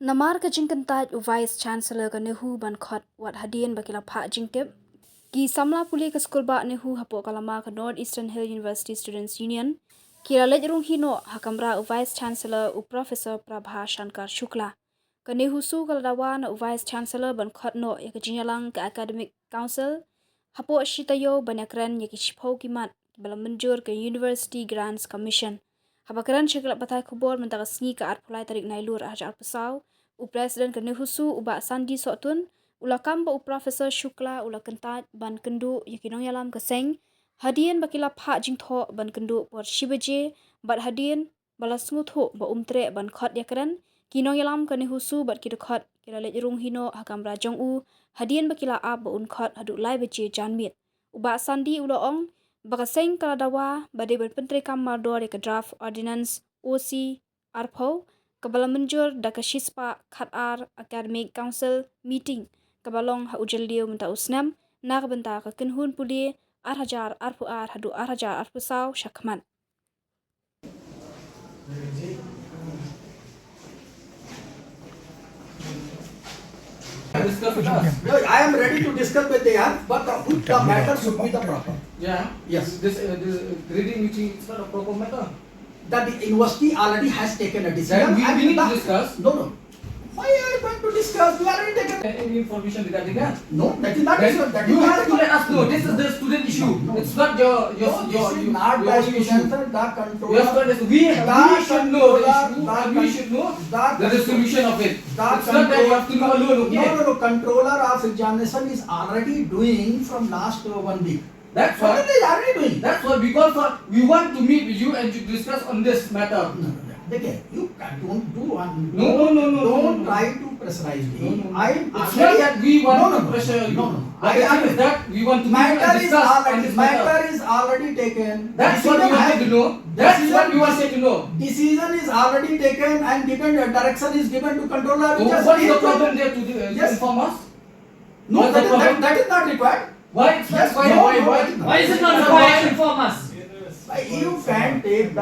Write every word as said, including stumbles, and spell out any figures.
Namar ka jingkyntait u Vice Chancellor ka NEHU ban khot wat hadien ba ki la phah jingtip, ki samla pule ka skulbah NEHU hapoh ka lama ka North Eastern Hill University Students Union ki la leit rung hi noh ha kamra u Vice Chancellor u Professor Prabha Shankar Shukla. Ka NEHUSU ka la dawa na u Vice Chancellor ban khot noh ïa ka jingïalang ka Academic Council hapoh shi taïew ban ïakren ïa ki shiphew ki mat kiba la mynjur ka University Grants Commission. Haba kren sha ki lad pathai khubor mynta ka sngi ka arphew lai tarik Nailur arhajar arphew saw, u President ka NEHUSU u Bah Sandy Sohtun u la kam ba u Professor Shukla u la kyntait ban kynduh ïa ki nongïalam ka seng hadien ba ki la phah jingthoh ban kynduh por shi baje, bad hadien ba la sngewthuh ba um treh ban khot ïakren, ki nongïalam ka NEHUSU bad ki dkhot ki la leit rung hi noh ha kamra jong u hadien ba ki la ap ba un khot haduh lai baje janmiet. U Bah Sandy u la ong ba ka seng ka la dawa ba dei ban pyntreikam mardor ïa ka draft ordinance O C arphew kaba la mynjur da ka shispah khatar Academic Council meeting kaba long ha u Jylliew mynta u snem na ka bynta ka kynhun pule arhajar arphew ar haduh arhajar arphew saw shakhmat. Discuss with us. No, I am ready to discuss with them, but the, the matter should be the proper. Yeah. Yes. This, uh, this reading meeting is not a proper matter. That the university already has taken a decision. Then we, and we need the to discuss. No, no. Why are you going to discuss? You already taken. Any information regarding that? No, that is not. Then issue. That is you not have to issue. Let us know. This is the student issue. No, no. It's not your, your, no, your, this is your, not your the issue. Student, the controller. Your student is, we, the we should know the controller, issue, the and we con-, should know the the con-, resolution of it. The controller. It's not that you have to know alone, okay? No, no, no. Controller of examination is already doing from last, uh, one week. That's what. What are they already doing? That's what we call for. We want to meet with you and to discuss on this matter. No, no, no. Again, you can, don't do one. No, no, no, no, no, no. Don't try to pressurize me. No, no, no. I am asking. It's not that we want to pressure you. No, no, no. No, no, no. But the thing is that we want to meet and discuss on this matter. Matter is already, matter is already taken. That's what we wanted to know. That's what we wanted to know. Decision is already taken and given, uh, direction is given to controller. So what is the problem there to, uh, inform us? Yes. No, that is, that, that is not required. Why it's not required? Yes, no, no, no, that is not. Why is it not required to inform us? Why you can take the